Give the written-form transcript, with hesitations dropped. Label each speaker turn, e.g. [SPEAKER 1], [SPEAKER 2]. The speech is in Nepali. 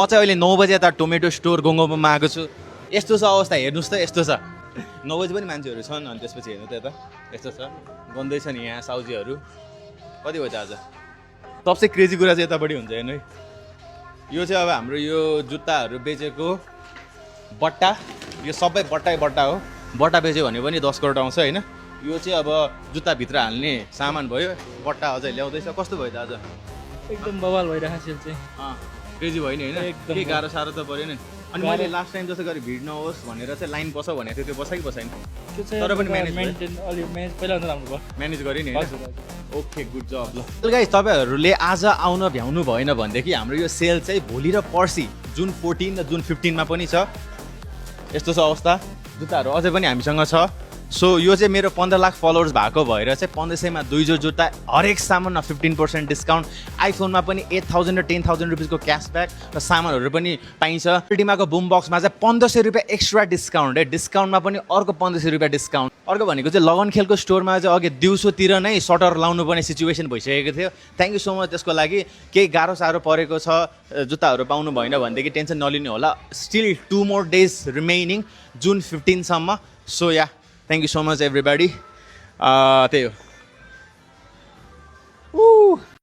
[SPEAKER 1] म चाहिँ अहिले 9 बजे यता टोमेटो स्टोर गोङगोमा आएको छु। यस्तो छ अवस्था, हेर्नुहोस् त यस्तो छ। 9 बजे पनि मान्छेहरू छन् अनि त्यसपछि हेर्नु त यता यस्तो छ। गन्दैछन् यहाँ साउजीहरू। कति भयो त आज? सबसे क्रेजी कुरा चाहिँ यतापट्टि हुन्छ हेर्नु है। यो चाहिँ अब हाम्रो यो जुत्ताहरू बेचेको बट्टा, यो सबै बट्टा हो। बट्टा बेच्यो भने पनि 10 करोड आउँछ होइन। यो चाहिँ अब जुत्ताभित्र हाल्ने सामान भयो। बट्टा अझै ल्याउँदैछ। कस्तो भयो त आज?
[SPEAKER 2] एकदम बवाल भइरहेको छ चाहिँ।
[SPEAKER 1] क्रेजी भयो नि होइन? के गाह्रो साह्रो त पऱ्यो नि। अनि मैले लास्ट टाइम जस्तो गरी भिड नहोस् भनेर चाहिँ लाइन बस भनेको थियो, त्यो बसाइ बसाइन।
[SPEAKER 2] त्यो चाहिँ
[SPEAKER 1] तर पनि
[SPEAKER 2] मेन्टेन अलि पहिला भन्दा राम्रो भयो।
[SPEAKER 1] म्यानेज गरेँ नि होइन? ओके गुड जब। ल गाइस, तपाईँहरूले आज आउन भ्याउनु भएन भनेदेखि हाम्रो यो सेल चाहिँ भोलि र पर्सि जुन 14 र जुन 15 मा पनि छ। यस्तो छ अवस्था। जुत्ताहरू अझै पनि हामीसँग छ। सो यो चाहिँ मेरो 15 लाख फलोवर्स भएको भएर चाहिँ 1500 मा 2 जोड जुत्ता, हरेक सामानमा 15% डिस्काउन्ट। आइफोनमा पनि 8000 र 10000 रुपिसको क्यासब्याक र सामानहरू पनि पाइन्छ। टिमाको बुम बक्समा चाहिँ 1500 रुपियाँ एक्स्ट्रा डिस्काउन्ट है। डिस्काउन्टमा पनि अर्को 1500 रुपियाँ डिस्काउन्ट। अर्को भनेको चाहिँ लगन खेलको स्टोरमा चाहिँ अघि दिउँसोतिर नै सटर लाउनु पर्ने सिचुएसन भइसकेको थियो। थ्याङ्क यू सो मच त्यसको लागि। केही गाह्रो साह्रो परेको छ, जुत्ताहरू पाउनु भएन भनेदेखि टेन्सन नलिनु होला। स्टिल 2 मोर डेज रिमेनिङ जुन 15 सम्म। So yeah thank you so much everybody. त्यही हो।